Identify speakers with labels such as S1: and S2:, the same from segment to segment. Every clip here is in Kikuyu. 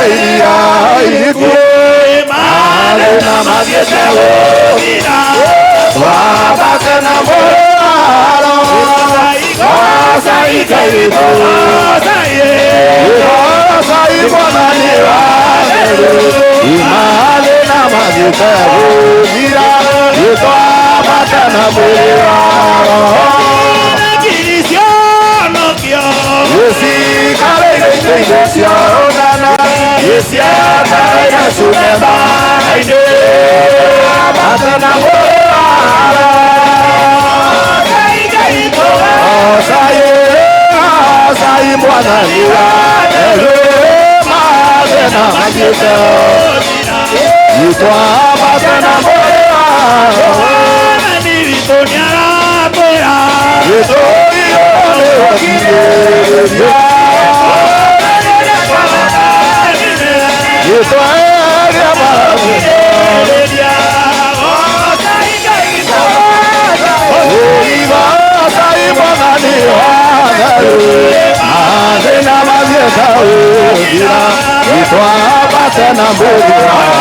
S1: Iria ikuũ mathĩna mathiĩte gũthira twambate na mũrũaro Goocai Ngai witũ Goocai Mwathani wa theru mathĩna mathiĩte gũthira twambate na mũrũaro Gĩcikarĩire itĩ-inĩ cia ũnene gĩciendereire cume mbaara-inĩ ambate na mũrũaro Goocai, goocai Mwathani wa theru mathĩna mathiĩte twambate na mũrũaro Gĩtũũrio nĩgũkirĩrĩria gĩtwaria Goocai Mwathani wa theru mathĩna mathiĩte gũthira twambate na mũrũaro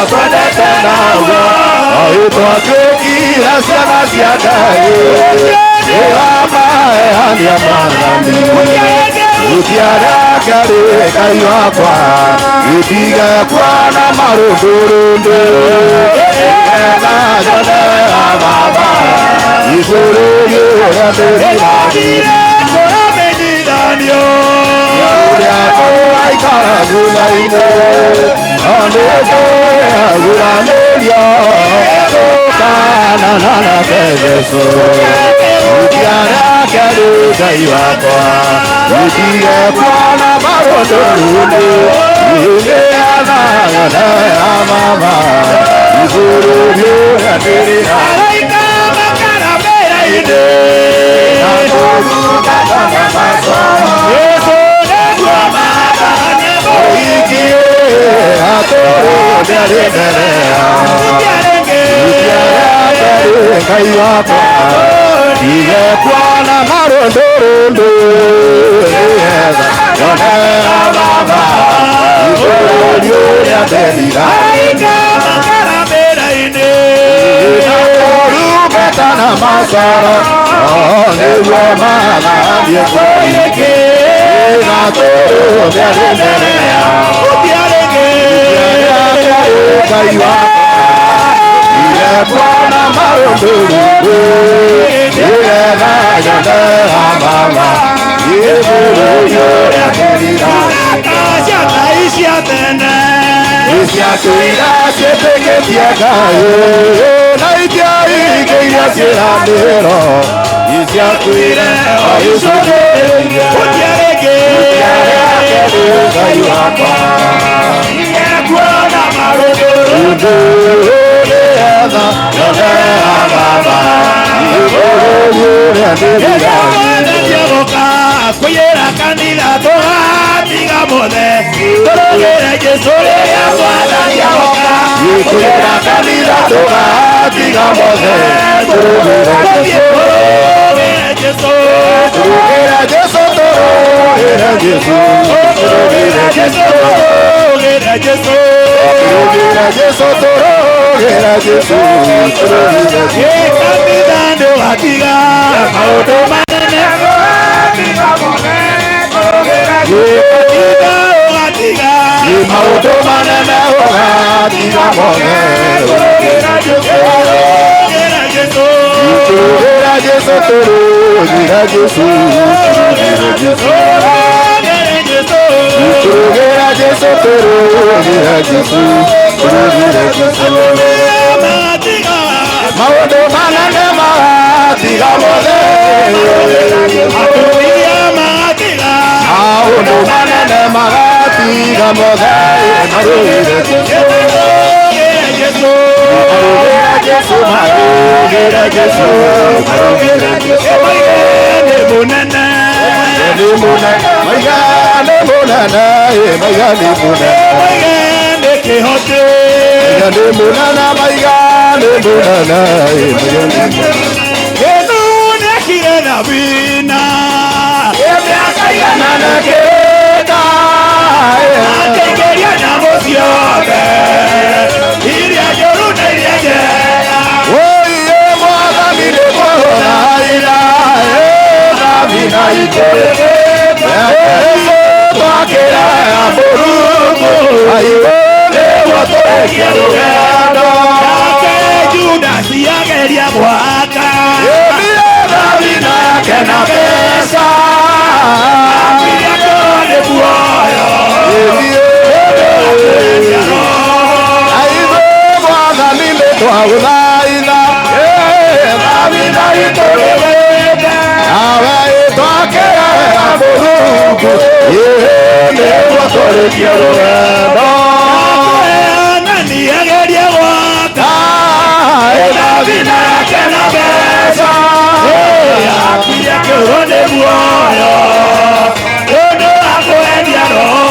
S1: twendete naguo twatuĩkire ciana cia Ngai ĩramaheania Mwathani gũtiareke Ngai wakwa gĩtige kuona marũndũrũndũ nĩgetha nyone baba igũrũ rĩũrĩa ndĩriragĩria ũrĩa tũraikara thutha-inĩ no nĩtũyaguranĩrio tũkanana nake Jesũ gũtiareke Ngai wakwa gĩtige kuona marũndũrũndũ nĩgetha nyone baba igũrũ rĩũrĩa ndĩriragĩria na kũrugata na macoro Ũhiki atũrũme arĩ mbere yao Ngai wakwa ndige kuona marũndũrũndũ nĩgetha nyone baba igũrũ rĩũrĩa nderira na kũrugata na macoro nĩguo magathiĩ kũingĩ na tũrũme arĩ mbere yao Ngai wakwa ndige kuona marũndũrũndũ nĩgetha nyone baba igũrũ rĩũrĩa nderira Ciakwĩra ciĩtĩkĩtie Ngai na itiaingĩ iria ciĩranĩro ciakwĩre o icũthĩrĩrie gũtiareke Ngai wakwa ũndũ nĩgetha nyone baba igũrũ rĩũrĩa ndĩriragĩria
S2: Kwĩra kanitha tũgatiga mothe tũrũgĩre Jesũ rĩrĩa Mwathani agoka.
S1: Kwĩra kanitha tũgatiga mothe tũrũgĩre
S2: Tũthiĩ
S1: Jesũ
S2: tũrũgĩre Jesũ.
S1: Tũrũgĩre Jesũ tũrũgĩre Jesũ tũrũgĩre Jesũ
S2: Tũrũgĩre Jesũ.
S1: Tũrũgĩre Jesũ tũrũgĩre Jesũ tũrũgĩre
S2: Ĩ kanitha ndũgatiga maũndũ manene. Ĩ kanitha ũgatiga
S1: Maũndũ manene ũgatiga mothe
S2: tũrũgĩre Jesũ.
S1: Tũrũgĩre Jesũ tũrũgĩre Jesũ tũrũgĩre Jesũ
S2: Tũrũgĩre Jesũ.
S1: Tũrũgĩre Jesũ tũrũgĩre Jesũ tũrũgĩre Jesũ
S2: Magatiga
S1: Maũndũ manene magatiga mothe
S2: atumia magatiga
S1: Maũndũ manene magatiga mothe marũgĩre Jesũ
S2: tũrũgĩre Jesũ.
S1: Marũgĩre Jesũ marũgĩre Jesũ marũgĩre Jesũ
S2: Nĩ mũnene.
S1: Nĩ mũnene maiga nĩ mũnene maiga nĩ mũnene
S2: Maiga nĩ kĩhoti.
S1: Maiga nĩ mũnene maiga nĩ mũnene maiga nĩ mũnene
S2: Jesũ nĩekire thabina. Mĩaka
S1: Nanakĩta.
S2: Akĩingĩria nyamũ ciothe iria njũru na iria njega.
S1: Oiye Mwathani nĩ twagũthaitha, thamina itũrĩte. Jesũ twakĩra Mũrungu, aigũ nĩguo tũrĩkie rũgendo.
S2: Nake Judasi ageria gwaka.
S1: Ĩmire thamina yake na mbeca.
S2: Akiria korwo nĩ muoyo.
S1: Ĩmire. Aigũ Mwathani nĩ twagũthaitha, thamina itũrĩte. Nawe ĩtwakĩra Mũrungu, nĩguo tũrĩkie rũgendo.
S2: Nake Anania ageria gwaka.
S1: Thamina yake na mbeca.
S2: Akiria korwo nĩ muoyo ũndũ wa kwendia roho.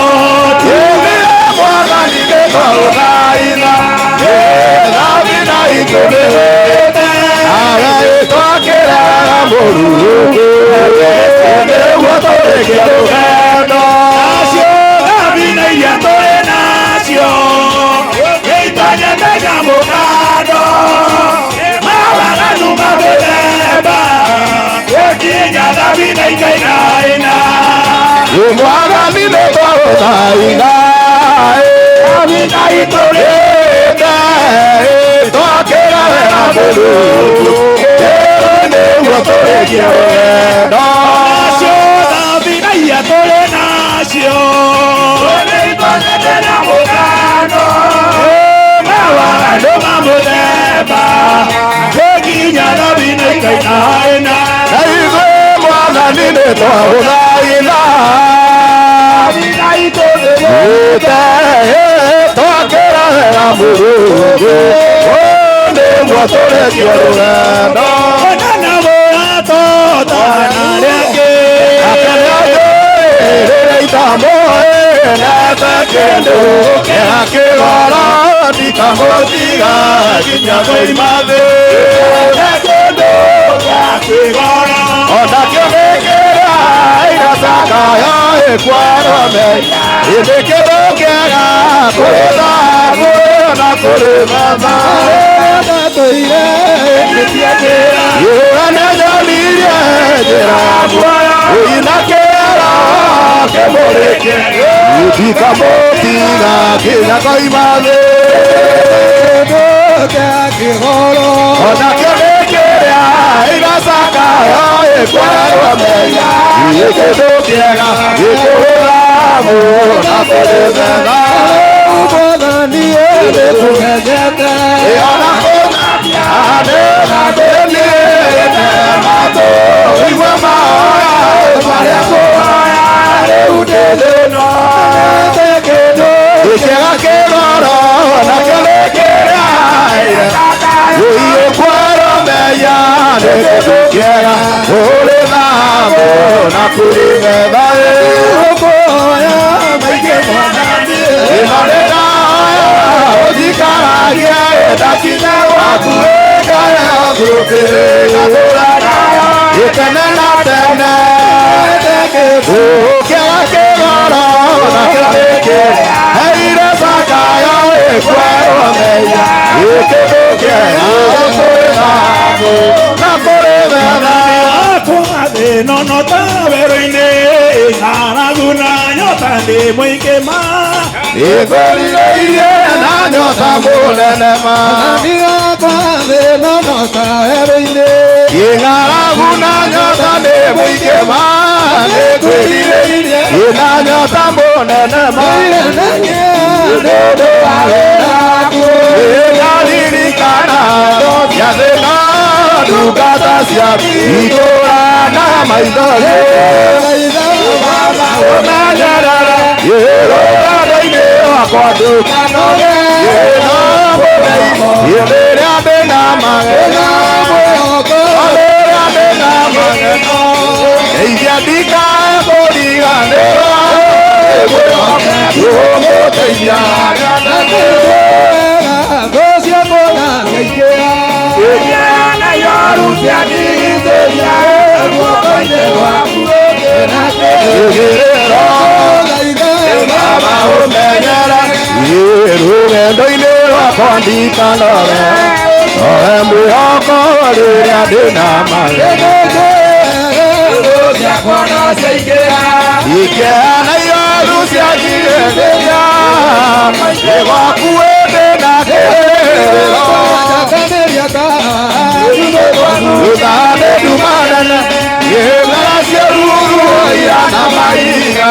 S1: Ĩmire Mwathani nĩ twagũthaitha, thamina itũrĩte. Nawe ĩtwakĩra Mũrungu, nĩguo tũrĩkie rũgendo.
S2: Nacio thamina iria tũrĩ nacio itonyete nyamũkando mawaganu mamĩthemba gũkinya thamina ikainaina.
S1: Mwathani nĩ twagũthaitha, thamina itũrĩte, twakĩra wega Mũrungu, nĩguo tũrĩkie rũgendo.
S2: Nacio thamina iria tũrĩ nacio itonyete nyamũkando mawaganu mamũthemba gũkinya thamina ikainaina.
S1: Na ithuĩ Mwathani nĩ twagũthaitha,
S2: Thamina itũrĩte.
S1: Twakĩra wega Mũrungu, nĩguo tũrĩkie rũgendo.
S2: Onana mũratota na arĩa angĩ.
S1: Ndikamũtiga nginya koima thĩ.
S2: Kũndũ gĩa kwĩgora.
S1: Onakĩo nĩkĩrĩa iracakaya ĩkwarome ĩndĩ kĩndũ kĩega kũrĩ thabu na kũrĩ metha. Ĩũra nĩnyonirie njĩra ya muoyo, ĩina kĩero kĩmũrĩke, ndikamũtiga nginya koima thĩ. Onakĩo nĩkĩrĩa iracakaya ĩkwarome ĩ kĩndũ kĩega gĩkũrĩ thabu na kũrĩ metha. Ĩona igua mahoya marĩa kũhoya rĩu ndĩ thĩna. Gĩkĩga kĩgoro nakĩo nĩkĩrĩa ũiyũkwerwo meya nĩ kĩndũ kĩega kũrĩ thabu na kũrĩ metha. Ĩno nĩ ndahoya ũnjikaragie ndakinya gwaku ĩkaya ngũkĩrĩga gĩtene na tene. Kĩega kĩgoro nakĩo nĩkĩrĩa heire cakayo ĩkwerwo meya gĩkĩndũ kĩega kũrĩ thabu na kũrĩ metha.
S2: Akwa thĩna no ta werũ-inĩ ng'aragu na nyota nĩ mũingĩ ma.
S1: Nĩngwĩrirĩirie na nyota mũnene ma. Ng'aragu na nyota nĩ mũingĩ ma. Nĩngwĩrirĩirie na nyota mũnene ma. Nĩũndũ wa wĩra waku nĩndaririkana gĩathĩ na ndungata cia itũra na maithori ũmenyerere rũgendo-inĩ rwakwa ndũkanoge rĩrĩa ndĩna magego rĩrĩa ndĩna magego ndeithia ndikae kũriganĩrwo ũgũteithia. Ĩgĩrĩro Baba ũmenyere rũgendo-inĩ rwakwa ndikanore nowe mwĩhoko rĩrĩa ndĩna mathĩna Ikeana ihoru cianjigĩrĩria ĩgwaku ndĩna kĩrĩro Thutha nduma nene ĩng'ara ciĩruru na mahiga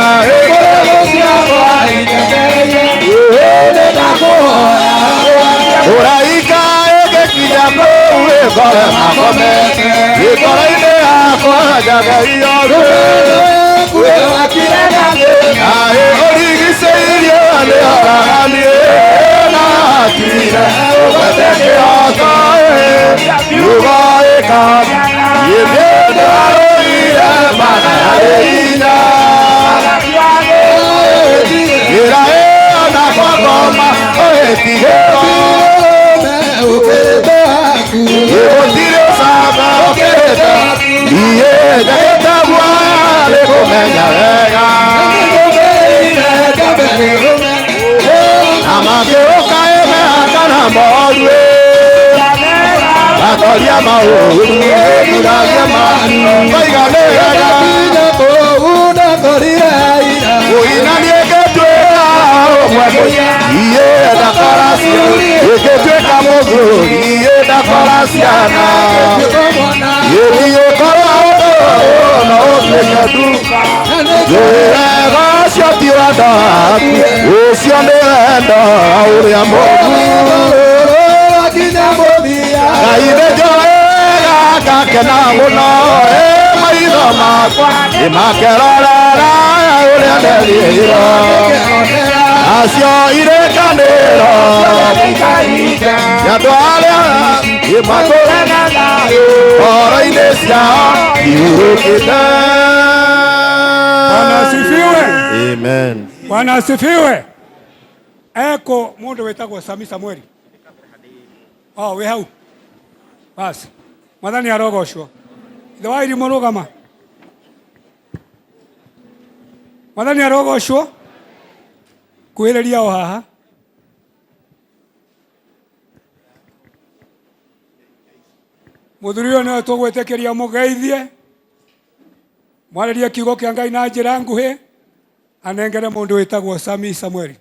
S1: Ũraika ĩgĩkinya kũu ĩkore makomete ĩkora-inĩ yakwa njagerio Aĩ ũrigicĩirie nĩ oraganie na atire ũgwete kĩhooto kiugo ĩka githĩ ndwarũire mana yarĩ hinya Ĩra ĩyo na kwagoma ũĩtigĩro Gũtirĩ ũcamba ũkĩrĩte niĩ njagĩte guoya nĩ kũmenya wega na makĩũka ĩmehaka na moru matoria maũru ĩthuragia maiga nĩ wega kũina nĩngĩtuĩka ũmwe iĩ ndakora ĩngĩtuĩka mũthuri iĩ ndakora ciana ĩthiũkorwo ũndũ no ũtuĩke nduka wega ũcio ti wendo waku ũcio nĩ wendo ũrĩa mũru Ngai nĩ njũĩ wega ngakena mũno ĩ maitho makwa nĩmakerorera ũrĩa nderirwo acio irĩkanĩro andũ arĩa nĩmatũre ngoro-inĩ ciao ihurũkĩte.
S3: Bwana asifiwe.
S1: Amen.
S3: Bwana asifiwe. Eko mundu witagwo Sami Samueli. Oh, wĩ hau. Basi. Mwathani arogocwo. Ithe wa irimũ rũgama. Mwathani arogocwo. Kuhĩrĩria o haha. Mũthuri ũyũ nĩwe tũgwĩtĩkĩria mũgeithie. Mwarĩrie kiugo kĩa Ngai na njĩra nguhĩ anengere mũndũ wĩtagwo Sami Samueli.